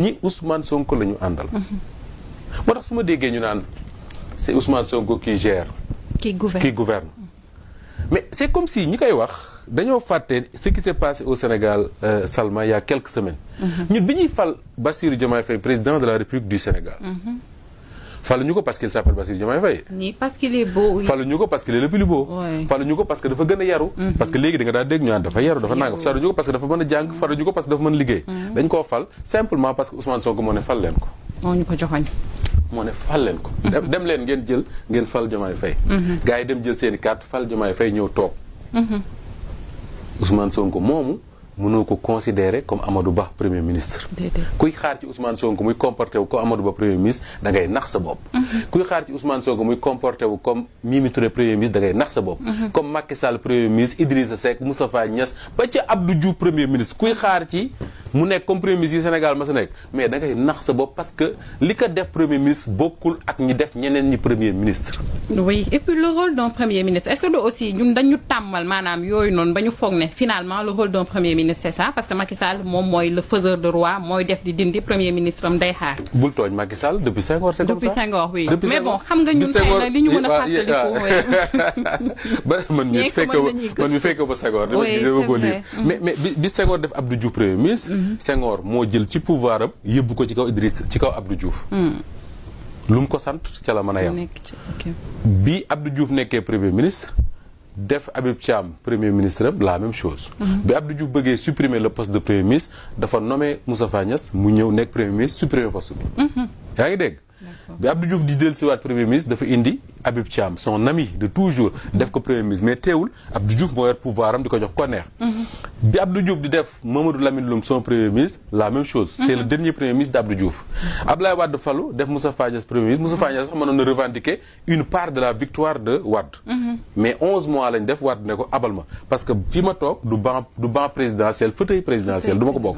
ñi Ousmane Sonko la ñu àndal. moo tax su ma déggee ñu naan c'est Ousmane Sonko qui gère. qui gouverne. mais c'est comme si ñi koy wax dañoo fàtte ce qui s'est passé au Sénégal Salma il y a quelques semaines. ñun bi ñuy fal Bassirou Diomaye Faye président de la République du Sénégal. faluñu ko parce qu'il s'appelle Bassirou Diomaye Faye. ni parce qu'il est beau. faluñu ko parce qu'il est le plus beau. faluñu ko parce que dafa gën a yaru. parce que léegi da nga daan dégg ñu naan dafa yaru dafa nangam. faluñu ko parce que dafa mën a jàng faluñu ko parce que dafa mën liggéey. dañ koo fal simplement parce que Ousmane Sonko moo ne fal leen ko. moo ñu ko joxoñ. moo ne fal leen ko. dem leen ngeen jël ngeen fal Diomaye Faye. gars yi dem jël seen i carte fal Diomaye Faye ñëw toog. Ousmane Sonko moomu mënoo ko considérer comme Amadou Ba premier ministre. kuy xaar ci Ousmane Sonko muy comporté wu comme Amadou Ba premier ministre da ngay nax sa bopp. kuy xaar ci Ousmane Sonko muy comporté wu comme Mimi Touré premier ministre da ngay nax sa bopp. comme Macky Sall premier ministre Idrissa Seck Moustapha Niasse ba ca Abdou Diouf premier ministre kuy xaar ci mu nekk comme premier ministre yi Sénégal ma sa nekk mais da ngay nax sa bopp parce que li ko def premier ministre bokkul ak ñi def ñeneen ñi premier ministre. oui et puis le rôle d'un premier ministre est-ce que aussi ñun dañu tàmmal maanaam yooyu noonu ba ñu foog ne finalement le rôle d'un premier ministre c'est ça parce que Macky Sall moom mooy le faiseur de roi mooy def di dindi premier ministre am day xaar. bul tooñ Macky Sall depuis Senghor c'est comme ça. depuis Senghor oui mais bon xam nga ñun tey nag li ñu mën a fàttaliku. ba man mii fekke ba Senghor. mais bi Senghor def Abdou Diouf premier ministre. Senghor moo jël ci pouvoir am yóbbu ko ci kaw Idriss ci kaw Abdou Diouf. lu mu ko sant ca la mën a yem. bi Abdou Diouf nekkee premier ministre def Habib Thiam premier ministre am la même chose. bi Abdou Diouf bëggee supprimer le poste de premier ministre dafa nommé Moustapha Niasse mu ñëw nekk premier ministre supprimer poste bi. yaa ngi dégg. bi Abdou Diouf di dellusiwaat premier ministre dafa indi Habib Thiam son ami de toujours def ko premier ministre mais teewul Abdou Diouf moo yor pouvoir am di ko jox ko neex. bi Abdou Diouf di def Mamadou Lamine Loum son premier ministre la même chose. c'est le dernier premier ministre d'Abdou Diouf. Abdoulaye Wade falu def Moustapha Niasse premier ministre Moustapha Niasse sax mënoon na revendiquer une part de la victoire de Wade. mais 11 mois lañ def Wade ne ko abal ma parce que fi ma toog du banc présidentiel fauteuil présidentiel du ma ko bokk.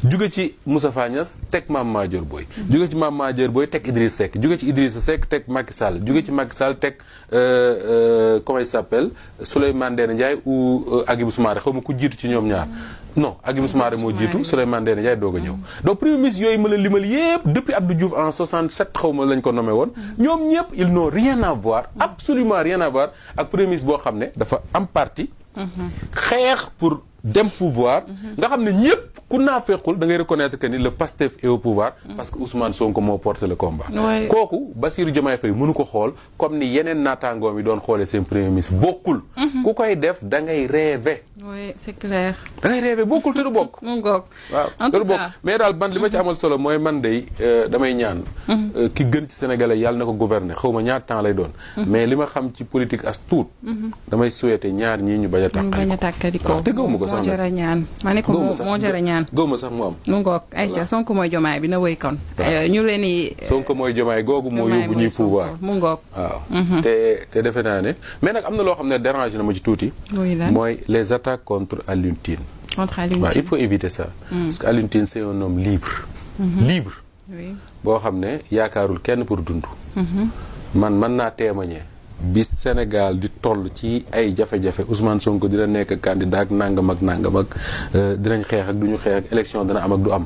jóge ci Moustapha Niasse teg Mame Madior Boye. jóge ci Mame Madior Boye teg Idriss Seck jóge ci Idriss Seck teg Macky Sall jóge ci Macky Sall teg comment il s'appelle Souleymane Ndéné Ndiaye ou Hadjibou Soumaré xaw ma ku jiitu ci ñoom ñaar non Hadjibou Soumaré moo jiitu Souleymane Ndéné Ndiaye doog a ñëw donc premier ministre yooyu ma la limal yépp depuis Abdou Diouf en 67 xaw ma lañ ko nommé woon ñoom ñëpp ils n'ont rien à voir absolument rien à voir ak premier ministre boo xam ne dafa am parti xeex pour dem pouvoir nga xam ne ñëpp ku naa fekkul da ngay reconnaître que ni le Pastef est au pouvoir parce que Ousmane Sonko moo porté le combat kooku Bassirou Diomaye Faye mënu ko xool comme ni yeneen naataangoom yi doon xoolee seen premier ministre bokkul ku koy def da ngay rêver oui c'est clair da ngay rêver bokkul te du bokk mu ngoog waaw te du bokk mais daal man li ma ci amal solo mooy man day damay ñaan ki gën ci sénégalais yàlla na ko gouverner xaw ma ñaar temps lay doon mais li ma xam ci politique as tuut damay souhaiter ñaar ñii ñu bañ a tàqaliko te gëwuma ko sax ma ne ko moo jara ñaan gëwuma sax mu am mu ngoog ayca Sonko mooy Diomaye bi na wéy kon ñu leen di Sonko mooy Diomaye googu moo yóbbu ñuy pouvoir mu ngoog waaw te defe naa ne mais nag am na loo xam ne dérange na ma ci tuuti mooy les attaques contre Alioune Tine waaw il faut éviter ça parce que Alioune Tine c'est un homme libre boo xam ne yaakaarul kenn pour dund man mën naa témoigner bi Sénégal di toll ci ay jafe-jafe Ousmane Sonko dina nekk candidat ak nangam ak dinañ xeex ak duñu xeex ak élection dina am ak du am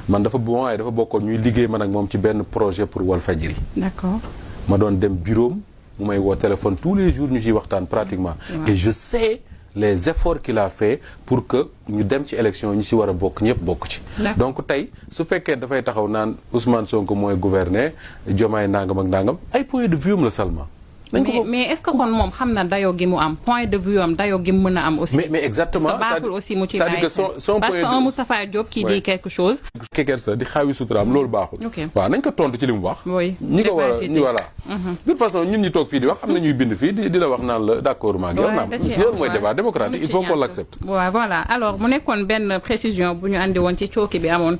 man dafa bokkoon ñuy liggéey man ak moom ci benn projet pour Walfadjri d'accord ma doon dem bureau mu may woo téléphone tous les jours ñu ciy waxtaan pratiquement et je sais les efforts qu'il a fait pour que ñu dem ci élection ñi ci war a bokk ñëpp bokk ci donc tey su fekkee dafay taxaw naan Ousmane Sonko mooy gouverner Diomaye nangam ak nangam ay point de vue am la seulement mais est-ce que kon moom xam na dayoo gi mu am point de vue am dayoo gi mu mën a am aussi. mais exactement baaxul aussi mu ci bàyyi parce que un Moustapha Diop qui dit quelque chose. kekersa di xaawi suturaam loolu baaxul. waaw nañ ko tontu ci li mu wax. ñi ko war a ñi voilà. de toute façon ñun ñi toog fii di wax am na ñuy bind fii di la wax naan la d'accord maa ngi yow naam loolu mooy débat démocratique il faut qu'on l'accepte. waaw voilà alors mu nekkoon benn précision bu ñu andi woon ci cooki bi amoon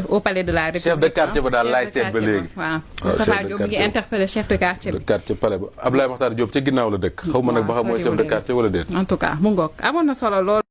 au palais de la République. chef de quartier ba daal laay seet ba léegi. waaw Moustapha Diop ngi interpellé chef de quartier bi. quartier palais ba Abdoulaye Makhtar Diop ca ginnaaw la dëkk xaw ma nag ba xam mooy chef de quartier wala déet. en tout cas mu ngoog amoon na solo lool.